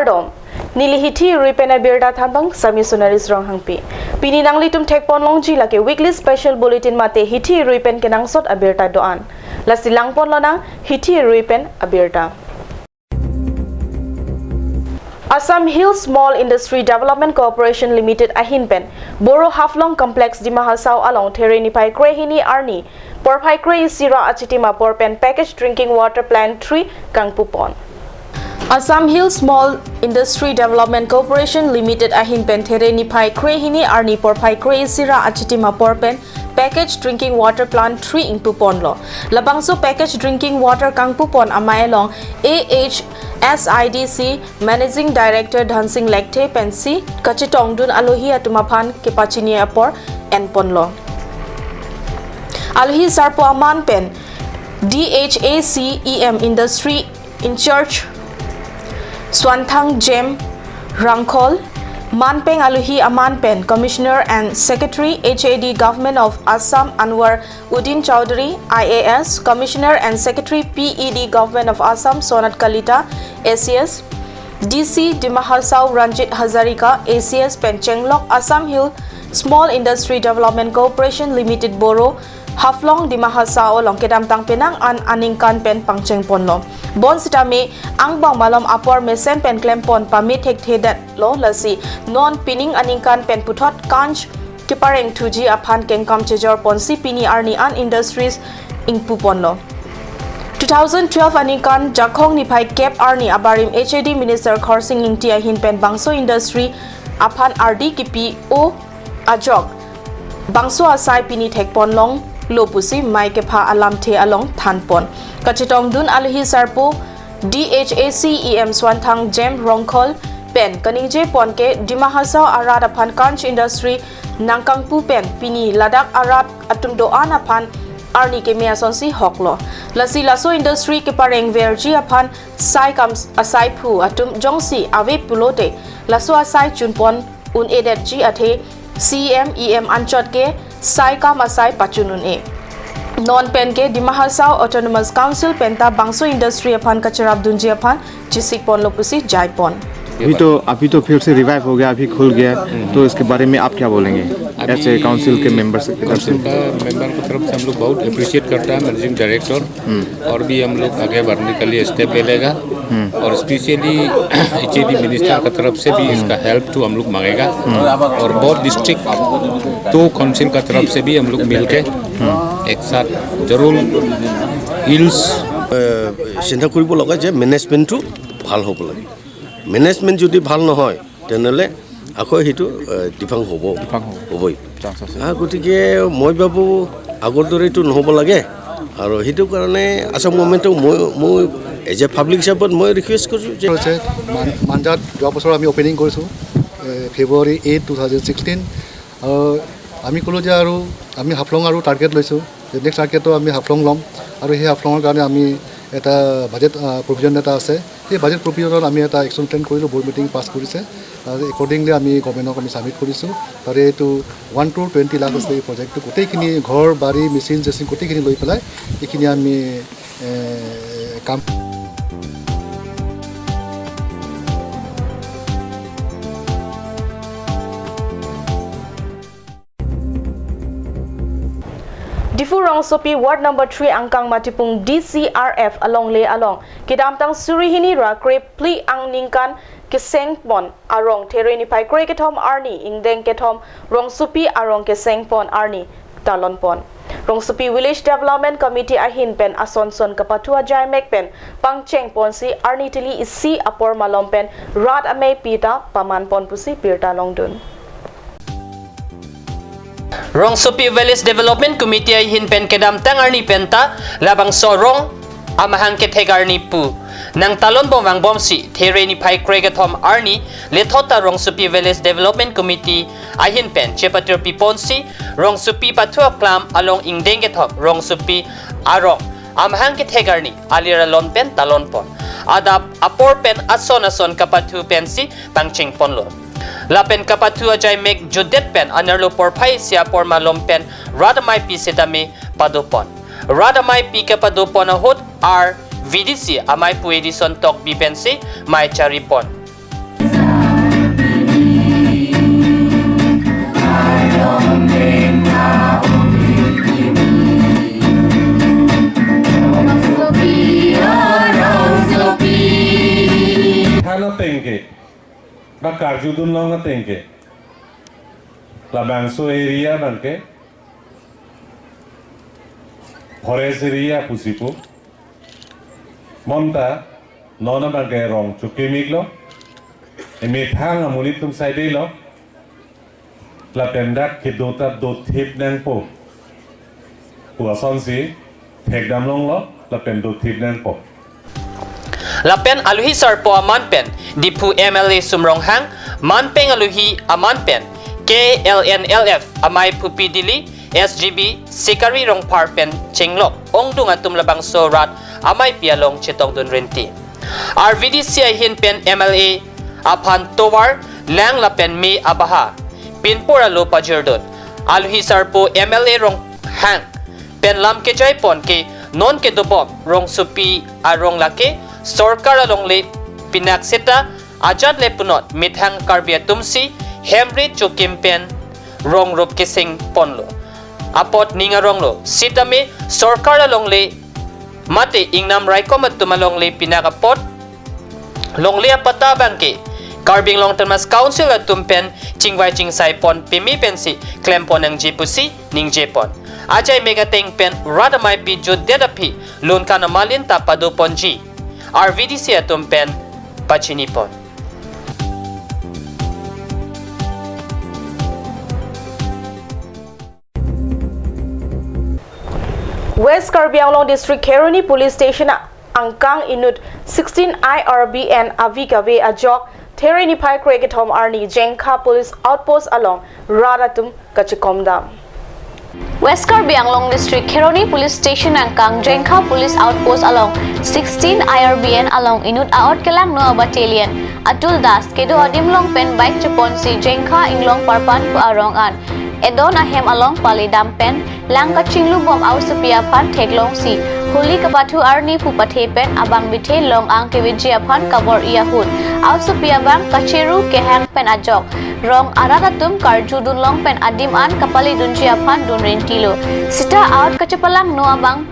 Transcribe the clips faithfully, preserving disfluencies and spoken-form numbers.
Kardom. Neli hithi rui pen abirta thanbang Sami Sunaris Ronghangpi. Pini nanglitum thekpon longji lake weekly special bulletin mate hithi rui pen kenangsot abirta do-an. Lasi langpon lonang hithi rui pen abirta. Assam Hill Small Industry Development Corporation Limited ahin pen Boro Haflong Complex Dima Hasao along There niphai kre hini arni porphai kre isi ra achitim apor pen package drinking water plant three kangpupon. Assam Hill Small Industry Development Corporation Limited ahin pen There niphai kre hini arni porphai kre isi ra achitim apor pen package drinking water plant three ingpuponlo. Labangso package drinking water kangpupon amei along A H S I D C Managing Director Dhansing Lekthe pensi kachetongdun alohi atum aphan kepachini apor enponlo. Alohi sarpo aman pen D H A C E M Industry in-charge Swanthang Jem Rongkhol, manpeng alohi aman pen Commissioner and Secretary H A D Government of Assam Anwar Uddin Chowdhury I A S, Commissioner and Secretary P E D Government of Assam Sonat Kalita A C S, D C Dima Hasao Ranjit Hazarika A C S pen chenglok Assam Hill Small Industry Development Corporation Limited Boro Haflong Dima Hasao along kedamtang penang an aningkan pen pangchengponlo. Bonsitame angbong malom apor mesen pen klempon pame thekthedetlo, lasi non pining aningkan pen puthot kanch kepareng thuji aphan kengkam chejorponsi pini arni an industries ingpuponlo. Two thousand twelve aningkan Jakhong niphai kep arni abarim H A D Minister Khorsing Engti ahin pen bangso industry aphan ardi kipi-o ajok bangso asai pini thekpon longlo pusi mei kepha alamthe along thanpon. Kachetongdun alohi sarpo D H A C E M Swanthang Jem Rongkhol pen kaningjepon ke Dima Hasao arat aphan kanch industry nangkangpu pen pini ladak arat atum do-an aphan arni keme asonsi hoklo. Lasi laso industry kepareng verji aphan sai kam asai phu atum jongsi ave pulote laso asai chunpon un-edetji athe C E M E M anchot ke sai kam asai pachun un-e. Non pen ke Dima Hasao Autonomous Council penta bangso industry aphan kacherapdunji aphan chesikponlo pusi jaipon. अभी तो, अभी तो फिर से रिवाइव हो गया, अभी खुल गया, तो इसके बारे में आप क्या बोलेंगे? अभी एज ए काउंसिल के मेंबर्स की तरफ से। काउंसिल का मेंबर की तरफ से हम लोग बहुत अप्रिशिएट करता है मैनेजिंग डायरेक्टर, और भी हम लोग आगे बढ़ने के लिए स्टेप ले लेगा। और स्पेशली एचएडी मिनिस्टर की तरफ से भी इसका हेल्प तो हम लोग मांगेगा। और बहुत डिस्ट्रिक्ट तो काउंसिल की तरफ से भी हम लोग मिलके एक साथ जरूर हिल्स এ, চিন্তা কৰিব লগা যে মেনেজমেণ্টটো ভাল হ'ব লাগে। মেনেজমেণ্ট যদি ভাল নহয়, তেনেহ'লে আকৌ সেইটো, এ, ডিফাং হ'ব, ডিফাং হ'ব। হ'বই। চান্স আছে। আ, গতিকে মই ভাবোঁ আগৰ দৰেতো নহ'ব লাগে। আৰু সেইটো কাৰণে আছাম গভৰ্ণমেণ্টক মই, মই এজ এ পাব্লিক হিচাপত মই ৰিকুৱেষ্ট কৰিছোঁ যে হৈছে মান-, মাঞ্জাত যোৱা বছৰ আমি অপেনিং কৰিছোঁ, এ, February eight, two thousand sixteen. আৰু আমি ক'লোঁ যে আৰু আমি হাফলং আৰু টাৰ্গেট লৈছোঁ, যে নেক্সট টাৰ্গেটো আমি হাফলং ল'ম। আৰু সেই হাফলঙৰ কাৰণে আমি এটা বাজেট, আ, প্ৰভিজন এটা আছে। সেই বাজেট প্ৰভিজনত আমি এটা একশ্যন প্লেন কৰিলোঁ, বৰ্ড মিটিং পাছ কৰিছে। আৰু একৰ্ডিংলি আমি গভৰ্ণমেণ্টক আমি ছাবমিট কৰিছোঁ। তাৰে এইটো ওৱান ক্ৰ'ৰ টুৱেণ্টি লাখ আছিলে এই প্ৰজেক্টটো। গোটেইখিনি ঘৰ, বাৰী, মেচিন, চেচিন গোটেইখিনি লৈ পেলাই এইখিনি আমি, এ, কাম Diphu Rongsopi Ward number three angkang Matipung D C R F alongle along kedamtang suri hini ra krephli aningkan kesengpon arong There niphai kre kethom arni ingdeng kethom Rongsopi arong kesengpon arni talonpon. Rongsopi Village Development Committee ahin pen asonson kapathu ajaimek pen pangchengponsi arni tili isi apor malom pen rat amei pita pamanpon pusi birta longdun. Rongsopi Village Development Committee ahin pen kedamtang arni penta labangso arong amahang kethek arni pu nangtalonbom vangbomsi There niphai kre kethom arni lethot ta Rongsopi Village Development Committee ahin pen chepatir piponsi Rongsopi pathu aklam along ingdeng kethom Rongsopi arong amahang kethek arni alir alon pen talonpon. Adap apor pen ason ason kapathu pensi pangchengponlo. Lapen kapathu ajaimek jutdet pen anerlo porphai isi apor malom pen rat amei pi setame padopon. Rat amei pi kepadopon ahut R V D C ameipu Edison Tokbi pensi mei charipon. ba karjudun long ateng ke, labangso area abang ke forest area pusi pu. Bonta non abang ke rong chokimik lo, emethang amonit atum saidelo, lapen dak kedo ta dothip nangpo pu asonsi thekdam longlo, lapen dothip nangpo. Lapen aluhi sarpo aman pen Diphu M L A Sum Ronghang, manpeng aluhi aman pen K L N L F amei Phupi Dili, S G B Sikari Rongphar pen chenglok ongdung atum labangso rat ameipi along chetongdun rinti. R V D C ahin pen M L A aphan tovar, lang lapen me abaha pinpur alo pajirdun. Aluhi sarpo M L A Ronghang pen lam kejaipon ke non kedobom rongsopi arong lake sorkar alongle pinak seta ajat le punot methang Karbi atumsi hemrit chokim pen rong rup keseng ponlo. Apot ning aronglo, sitame sorkar alongle mate ingnam raikom atum alongle pinak apot longle apatta abang ke Karbi Anglong Autonomous Council atum pen chingvai chingsai pon pimi pensi klem pon nangji pusi ningje pon. Ajai mek ateng pen rat ameipi jutdet aphi lun kan amalin ta pado ponji R V D C atum pen pachini pon. West Karbi Anglong District Kheroni Police Station angkang inut sixteen I R B N avi kave ajok There niphai kre kethom arni Jengkha Police Outpost along rat atum kachikom dam. West Karbi Anglong District Kheroni Police Station angkang Jengkha Police Outpost along sixteen I R B N along inut a-ot kelangno a-battalion Atul Das kedo adim along pen bike cheponsi Jengkha Inglong Parpan pu arong an edon ahem along pale dam pen lang kachinglubom a-osopi aphan theklongsi holi kapathu arni pu pathe pen abang bithe long-ang keveji aphan kabor-i ahut a-osopi abang kacheru kehang pen ajok rong arat atum karjudun long pen adim an kapaledunji aphan dun rintilo. Sita a-ot kachepalangno abang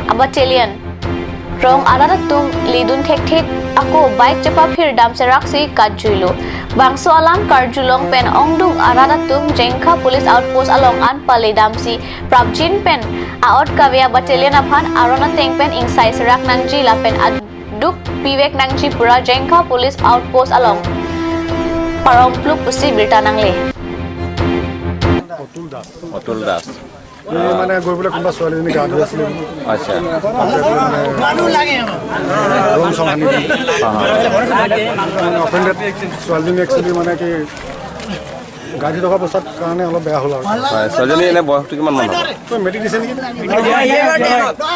a-battalion rong arat atum ledun thekthe ako bike chepaphir dam seraksi katjuilo. Bangso alam karjulong pen ongdung arat atum Jengkha Police Outpost along an pale damsi prapjin pen a-ot kave a-battalion aphan aron ateng pen ingsai serak nangji lapen aduk pivek nangji pura Jengkha Police Outpost along parompluk pusi birta nangle. Atul দাস। অতুল দাস। এই মানে গৈ পেলাই কোনোবা ছোৱালীজনী গা ধুই আছিলে বুলি। আচ্ছা। তাতে মানে ৰং চং সানি দিলে। মানে অফেণ্ডেড ছোৱালীজনী একচুৱেলি মানে কি গা ধুই থকা অৱস্থাত কাৰণে অলপ বেয়া হ'ল আৰু। হয়, ছোৱালীজনী এনে বয়সটো কিমান মান হ'ব? তই মেট্ৰিক দিছে নেকি?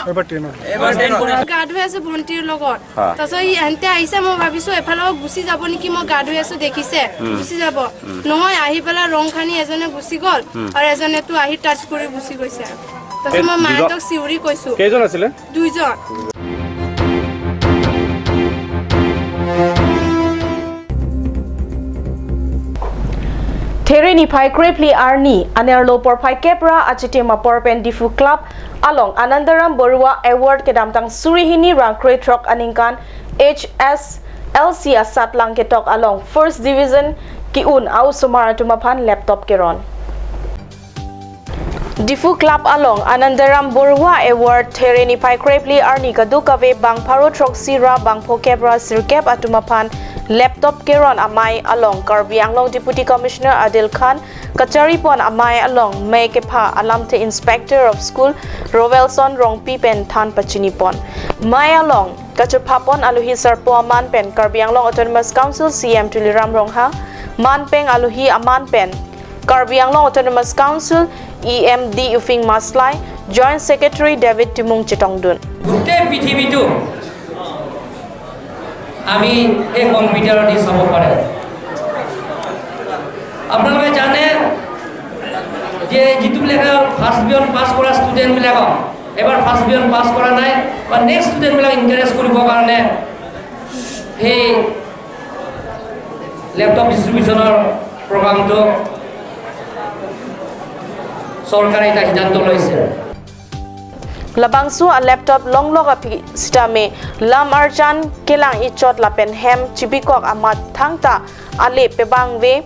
এইবাৰ টেনত। গা ধুই আছো ভন্টিৰ লগত। হা। তাৰপিছত ই এহতে আহিছে, মই ভাবিছো এফালে গুচি যাব নেকি, মই গা ধুই আছো দেখিছে গুচি যাব। নহয়, আহি পেলাই ৰং সানি এজনে গুচি গ'ল আৰু এজনেতো আহি টাচ কৰি গুচি গৈছে। তাৰপিছত মই মায়েকক চিঞৰি কৈছো। কেইজন আছিলে? দুইজন। There niphai krephli arni anerlo porphai kep ra achitim apor pen Diphu Club along Anandaram Baruah Award kedamtang suri hini ra krethrok aningkan H S L C asatlang ketok along First Division ki-un a-osomar atum aphan laptop keron. Diphu Club along Anandaram Baruah Award There niphai krephli arni kadokave bang pharo throksi ra bang phokep ra sirkep atum aphan laptop keron amei along Karbi Anglong Deputy Commissioner Adil Khan kachari pon, amei along mei kepha alamthe Inspector of School Rovelson Rongpi pen than pachini pon. Mei along kachepha pon aluhi sarpo aman pen Karbi Anglong Autonomous Council C E M Tuliram Ronghang, manpeng aluhi aman pen Karbi Anglong Autonomous Council E M D Uphing Maslai, Joint Secretary David Timung chetongdun. গোটেই পৃথিৱীটো আমি এই কম্পিউটাৰেদি চাব পাৰে। আপোনালোকে জানে যে যিটোবিলাকে ফাৰ্ষ্ট ডিভিজন পাছ কৰা ষ্টুডেণ্টবিলাকক, এবাৰ ফাৰ্ষ্ট ডিভিজন পাছ কৰা নাই বা নেক্সট ষ্টুডেণ্টবিলাক এনকাৰেজ কৰিবৰ কাৰণে সেই লেপটপ ডিষ্ট্ৰিবিউশ্যনৰ প্ৰগ্ৰামটো চৰকাৰে এটা সিদ্ধান্ত লৈছে। Labangso a laptop longlok aphi sitame lam arjan kelang ichot lapen hem chibikok amat thangta ale pebangve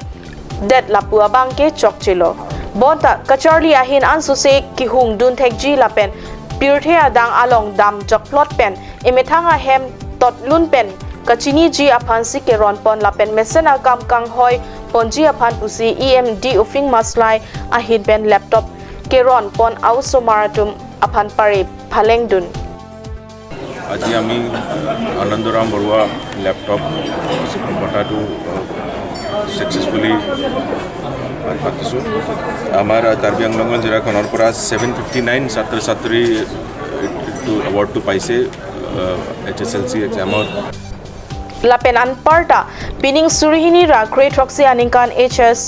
det lapu abangke chokchelo. Bonta kacharli ahin ansose kehung dunthekji lapen pirthe adang along dam jokplot pen emethang ahem totlun pen kachiniji aphansi keron pon lapen mesen akam kanghoi ponji aphan pusi E M D Uphing Maslai ahin pen laptop keron pon a-osomar atum aphan pare phalengdun. আজি আমি আনন্দৰাম বৰুৱা লেপটপ কটাটো ছাকচেছফুলি পাতিছোঁ। আমাৰ কাৰ্বি আংলঙৰ জিলাখনৰ পৰা seven fifty nine ছাত্ৰ ছাত্ৰী এইটো এৱাৰ্ডটো পাইছে এইচ এছ এল চি এক্সামত। Lapen anparta pining suri hini ra kre throksi aningkan H S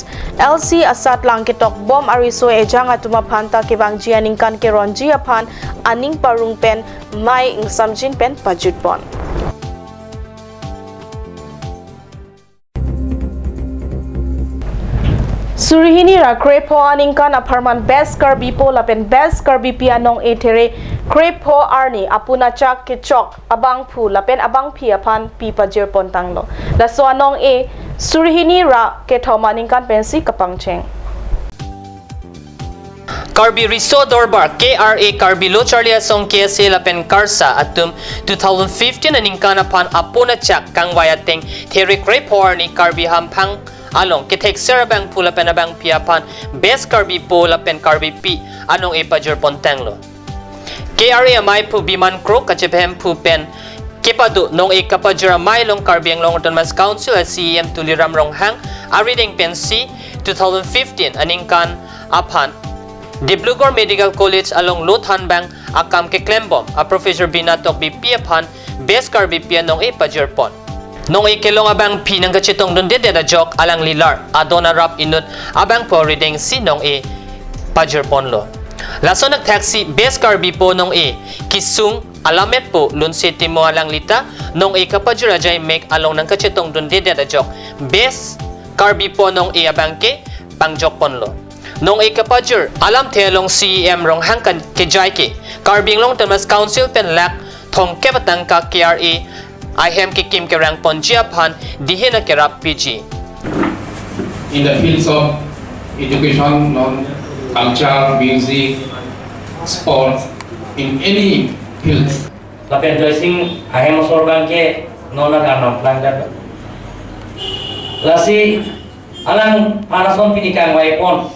L C asatlang ketokbom ariso ejang atum aphan ta kevangji aningkan keronji aphan aning parong pen mei ingsamjin pen pajutpon. Suri hini ra krepho aningkan apharman Best Karbipo lapen Best Karbipi anong-e there krepho arni apun achak kechok abangphu lapen abangpi aphan pi pajirpon tanglo. Laso anong-e suri hini ra kethom aningkan pensi kapangcheng. Karbi Riso Dorbar, K R A, Karbi Lo Charli Asong, K S A lapen KARSA atum two thousand fifteen aningkan aphan apun achak kangvai ateng there krepho arni Karbi hamphang along kethekser abangphu lapen abangpi aphan Best Karbipo lapen Karbipi anong-e pajirpon tanglo. K R A amaiphu Biman Kro kachepahemphu pen kepado nong-e kapajir amei along Karbi Anglong Autonomous Council a C E M Tuliram Ronghang arideng pensi two thousand fifteen aningkan aphan Dibrugarh Medical College along lo thanbang akam keklembom a Professor Bina Tokbipi aphan Best Karbipi anong-e pajirpon. Nong-e kelong abangpi nangkachetongdundedet ajok alangli lar adon arap inut abangphu aridengsi nong-e pajirponlo. Lason athaksi Best Karbipo nong-e kesung alametpo Lunse Timung alangli ta nong-e kapajir ajaimek along nangkachetongdundedet ajok Best Karbipo nong-e abangke pangjokponlo. Nong-e kapajir alamthe along C E M Ronghang kan kejai ke Karbi Anglong Autonomous Council pen lakh thomkep atangka K R A ahem kekim kerangponji aphan dihin akerap piji. In the fields of education, non culture, music, sports, in any fields. Lapen Joysing ahem asor abangke non akan non plan dak. Lasi alang panason pini kangvaipon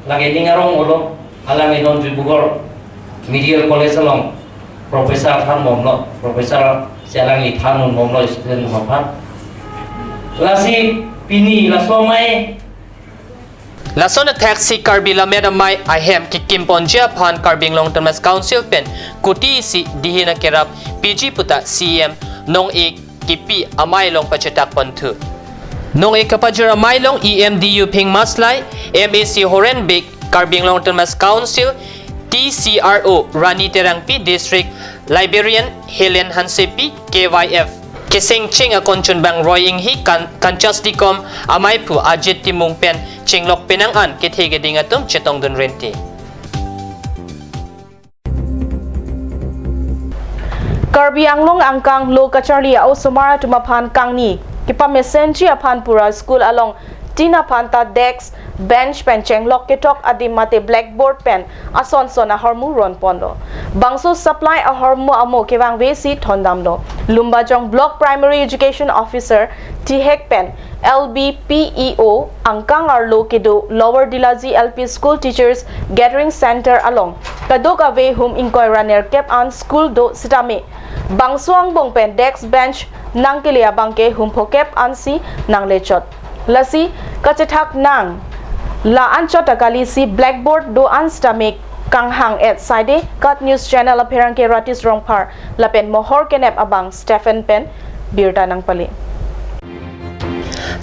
lake ning arong olo, alang non Dibrugarh Medical College along professor thanbomlo, professor si alangli thandunbomlo student aphan. Lasi pini laso amei. Lason athaksi Karbi Lammet Amei ahem kekimponji aphan Karbi Anglong Autonomous Council pen kuti isi dihin akerap piji puta C E M nong-e kepi amei along pachetakponthu. Nong-e kapajir amei along E M D Uphing Maslai, M A C Horen Bey, Karbi Anglong Autonomous Council, T C R O Rani Terangpi, District Librarian Helen Hansepi, K Y F kesengcheng akonchunbang Roy Inghi, kan kanchas dikom amaiphu Ajit Timung pen chenglok penang an kethe keding atum chetongdun renti. Karbi Anglong angkang lo kacharli a-osomar atum aphan kangni kepamesenji aphan pura school along tin aphan ta desk, bench pen chenglok ketok adim mate blackboard pen ason son ahormu ronponlo. Bangso supply ahormu amo kevangvesi thondamlo. Lumbajong Block Primary Education Officer Tihek pen L B P E O angkang arlo kedo Lower Dilaji L P School Teachers Gathering Center along kadokave hum ingkoi ra nerkep an school do sitame bangso angbong pen desk bench nangkele abangke hum phokep ansi nanglechot. Lasi kachethak nang la anchot akalisi blackboard do an sitame kanghang-et side KAT News Channel apherangke Ratis Rongphar lapen mohor kenep abang Stephen pen birta nangpale.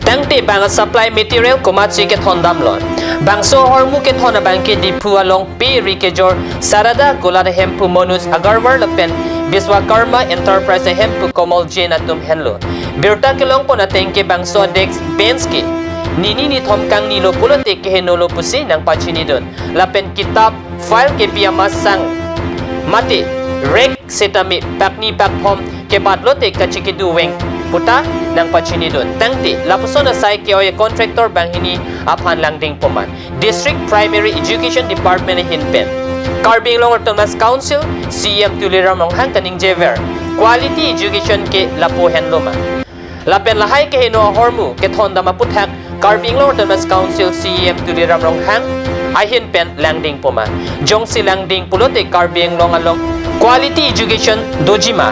Tangte bang a-supply material komatsi kethondamlo. Bangso ahormu kethon abangke Diphu along pe ri kejor Sarada Golat ahemphu Manoj Agarwal lapen Biswakarma Enterprise ahemphu Komol Jain atum henlo. Birta kelongpon atengke bangso desk bench ke nini nithom kangnilo pulote kehenolo pusi nangpachinidun. Lapen kitap file kepi amasang mate rek setame pakni pakthom kebat lote kachekidun veng puta nangpachinidun. Tangte lapuson asai ke-oi a-contractor banghini aphan langding poma. District Primary Education Department ahin pen Karbi Anglong Autonomous Council C E M Tuliram Ronghang kaningjever quality education ke lapu henlo ma. Lapen lahai keheno ahormu kethondam aputhak Karbi Anglong Autonomous Council C E M Tuliram Ronghang ahin pen langding poma. Jongsi langding pulote Karbi Anglong along quality education doji ma.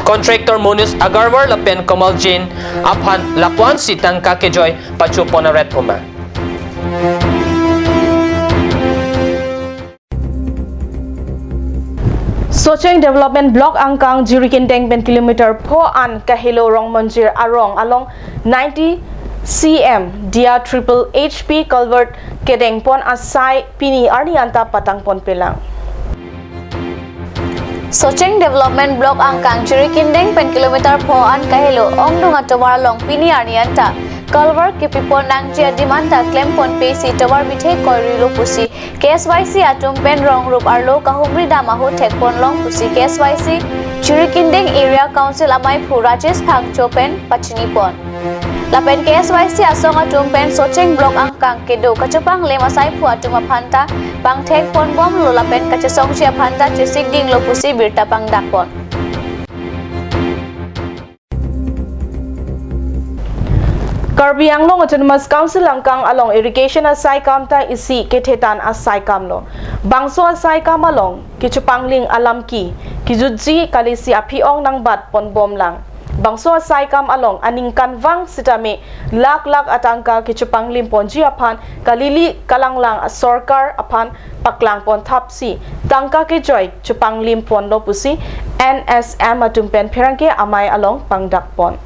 Contractor Monish Agarwal lapen Kamal Jain aphan lapuansi tangka kejoi pachopon aret poma. Socheng Development Block angkang Jirikindeng pen kilometer pho an kahelo Rongmonjir arong along ninety C M dia triple H P culvert kedengpon asai pini arni anta patangpon pelang. Socheng Development Block angkang Jirikindeng pen kilometer pho an kahelo ongdung atovar along pini arni anta culvert kepipon nangji adim anta klemponpe si tovar bithe koirilo pusi K S Y C atum pen rong rup arlo kahumri dam ahut thekponlong pusi K S Y C Jirikindeng Area Council amaiphu Rajesh Phangcho pen pachinipon. Lapen K S Y C asong atum pen Socheng Block angkang kedo kachepanglim asaiphu atum aphanta pangthekponbomlo lapen kachesongji aphanta chesikdinglo pusi birta pangdakpon. Karbi Anglong Autonomous Council angkang along irrigation asai kam ta isi kethetan asai kamlo. Bangso asai kam along kechepanglim alamki kejutji kalisi aphi-ong nangbatponbomlang. Bangso asai kam along aningkanvang sitame lakh lakh atangka kechepanglimponji aphan kalili kalanglang sorkar aphan paklangpon thapsi tangka kejoi chepanglimponlo pusi N S M atum pen pherangke amei along pangdakpon.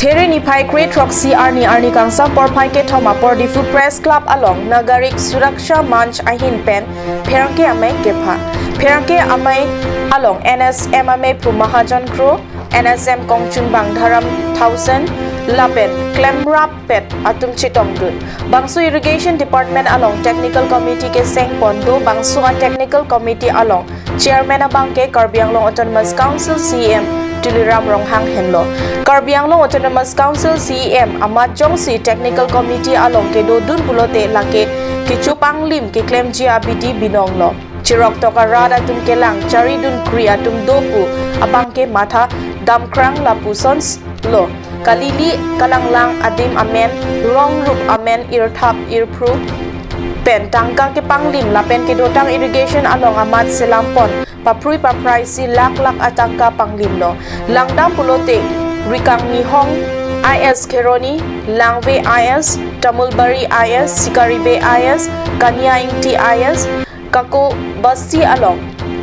There niphai kre throksi arni arni kangsam porphai kethom apor Diphu Press Club along Nagarik Suraksha Manch ahin pen pherangke amei kepha. Pherangke amei along N S M ameiphu Mahajan Kro, N S M kongchunbang Dharam Thaosen lapen klemrap pet atum chetongdun. Bangso Irrigation Department along Technical Committee kesengpon do, bangso a-Technical Committee along Chairman abangke Karbi Anglong Autonomous Council C E M Tuliram Ronghang henlo. Karbi Anglong Autonomous Council C E M amat jongsi Technical Committee along kedodun pulote lake kechepanglim keklemji abidi binonglo. Chiroktok arat atum kelang charidun kri atum do pu abangke matha damkrang lapusonlo. Kalili kalanglang adim amen, rong rup amen, irthap irphru pen tangka kepanglim lapen kedotang irrigation along amat selampon paphrui paphraisi lakh lakh atangka panglimlo. Langdam pulote Rikangni Hong I S Kheroni, Langve I S, Tamulbari I S, Sikaribe I S, Kania Ingti I S, Kako Basti along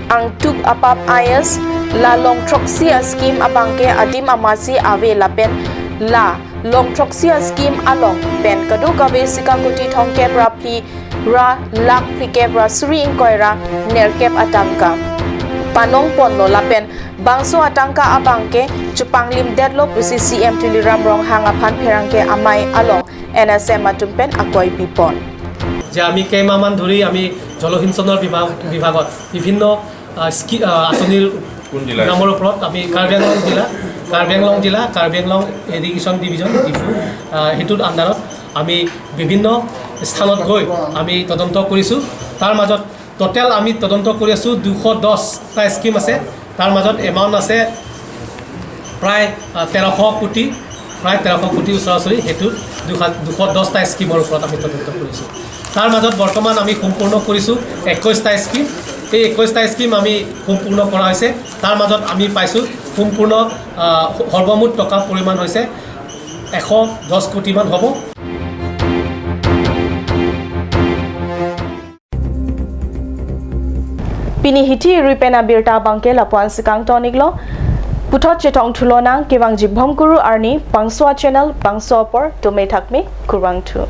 Angtuk Apap I S, la long throksi a-scheme abangke adim amatsi ave lapen la long throksi a-scheme along pen kadokave sika kuti thomkep ra phli ra lakh phlikep ra suri ingkoi ra nerkep atangka panongponlo lapen bangso atangka abangke chepanglimdetlo pusi C E M Tuliram Ronghang aphan pherangke amei along N S M atum pen akoi pipon. যে আমি কেইমাহমান ধৰি আমি জলসিঞ্চনৰ বিভাগ, বিভাগত বিভিন্ন, আহ, স্কি-, আহ, আঁচনিৰ কোন জিলাৰ? নামৰ ওপৰত আমি কাৰ্বি আংলং জিলা, কাৰ্বি আংলং জিলা, কাৰ্বি আংলং ইৰিগেশ্যন ডিভিজন ডিফু, আহ, সেইটোৰ আণ্ডাৰত আমি বিভিন্ন স্থানত গৈ আমি তদন্ত কৰিছোঁ। তাৰ মাজত টোটেল আমি তদন্ত কৰি আছোঁ দুশ দহটা স্কিম আছে, তাৰ মাজত এমাউণ্ট আছে প্ৰায়, আহ, তেৰশ কোটি, প্ৰায় তেৰশ কোটি ওচৰা ওচৰি, সেইটো দুশ, দুশ দহটা স্কিমৰ ওপৰত আমি তদন্ত কৰিছোঁ। তাৰ মাজত বৰ্তমান আমি সম্পূৰ্ণ কৰিছোঁ একৈশটা স্কিম। এই একৈশটা স্কিম আমি সম্পূৰ্ণ কৰা হৈছে। তাৰ মাজত আমি পাইছোঁ সম্পূৰ্ণ, আহ, সৰ্বমুঠ টকা পৰিমাণ হৈছে এশ দহ কোটিমান হ'ব। Pini hithi ri pen abirta abangke lapuan si kangtoniklo. Puthot chetongthulonang kevangji bhomkuru arni Bangso a-channel, bangso apor tumi thakmi kurvangthu.